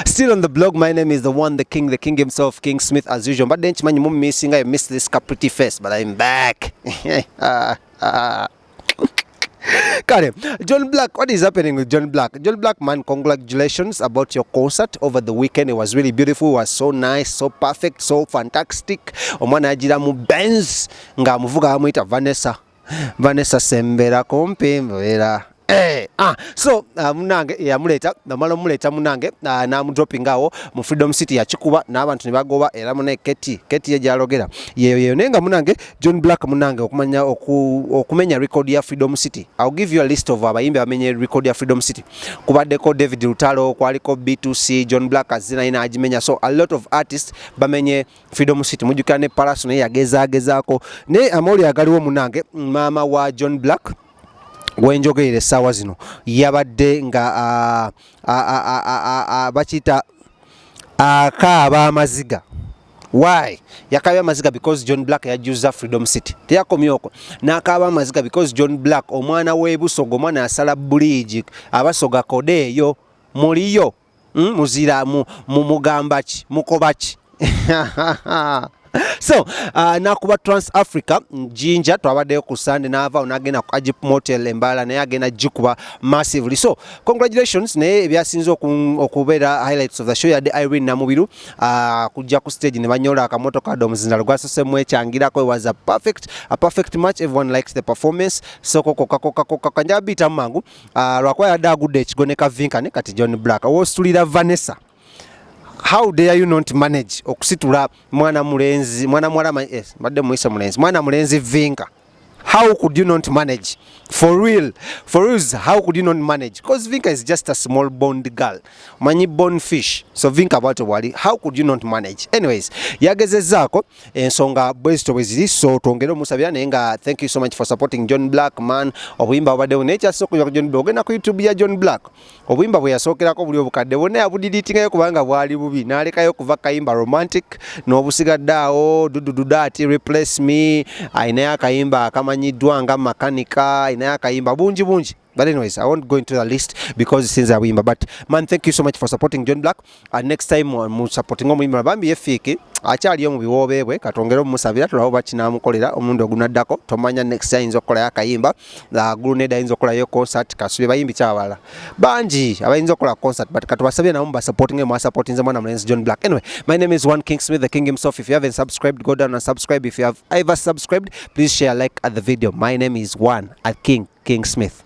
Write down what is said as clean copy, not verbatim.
Still on the blog, my name is the one, the king himself, King Smith, as usual. Mbadde nkimanyi mu missing, I missed this pretty face, but I'm back. Kale, John Black, what is happening with John Black? John Black, man, congratulations about your concert over the weekend. It was really beautiful. It was so nice, so perfect, so fantastic. Omwana yagira mu Benz ng'amuvuga bamuyita Vanessa. Vanessa sembera kumpi mbeera. So munange yamuleeta, namala omuleeta munange n'amudropping awo mu Freedom City, yakikuba n'abantu ne bagoba. Era mune Keti Keti ye gyalogera yeyo yeyo. Naye nga munange John Black, munange okumanya okumenya record ya Freedom City. I'll give you a list of abayimbi abamenye record ya Freedom City. Kubaddeko David Lutalo, kwaliko B2C, John Black azina ina agimenya. So a lot of artists bamenye Freedom City. Mujjukira ne Palaso naye yagezagezaako. Naye amawulire agaliwo, munange, maama wa John Black wenjogerera essaawa zino yabadde nga bakiyita akaaba amaziga. Why yakaabye amaziga? Because John Black yajjuza Freedom City. Teyakomye okwo, n'akaaba amaziga because John Black omwana w'ebusoga, omwana yasala bridge. Abasoga kode eyo muliyo, Muzira mugamba ki, mukoba ki? So nakuba Trans Africa Jinja, twabaddeyo ku Sunday, n'avaawo n'agenda ku Agip Motel embala, naye agenda gikuba massively. So congratulations. Naye ebyasinze okubeera highlights of the show, yadde Irene Namubiru kujja ku stage ne banyola akamotoka omuzindaalo gwasose mwekyangirako. It was a perfect match. Everyone liked the performance. So kokokakokakokaka njaga biyitamu mangu, lwakuba yadde agudde ekigo ne kavinkane. Kati John Black wositulira Vanessa, how dare you not manage okusitula mwana mulenzi, mwana muwala, mbadde muyise mulenzi, mwana mulenzi Vinka? How could you not manage? For real, for real, how could you not manage? Because Vinka is just a small boned girl, manyi bone fish. So Vinka bwatyo bwali, how could you not manage? Anyways, yagezezaako, ensonga bwezito bwe ziri, so twongere omusabira. Naye nga thank you so much for supporting John Black, man. Obuyimba bubaddewo, naye kyasooka okuva ku John Black, ogenda ku YouTube ya John Black, obuyimba bwe yasookerako buli obukadde bwonna yabudiritingayo kubanga bwali bubi, n'alekayo kuva kayimba Romantic n'obusigadde awo dudududaati Replace Me. Ayinayo akayimba akamanyiddwa nga Makanika, ayinayo akayimba bungi bungi. But anyways, I won't go into the list because since abuyimba. But man, thank you so much for supporting John Black, and next time mu supporting omuyimba. Bambi yefiiki akyaliyo mu biwoobe bwe, katwongere omumusabira, tulabe oba kinaamukolera omulundi ogunaddako. Tomanya, next ayinza okukolayo akayimba, Grenade ayinza okukolayo concert. Kasubye bayimbi kyabalala bangi abayinza okukola concert, but katubasabire nabo mubasupportinge, mwasupportinze mwana mulenzi John Black. Anyway, my name is one King Smith, the king himself. If you haven't subscribed, go down and subscribe. If you have ever subscribed, please share, like at the video. My name is one at King King Smith.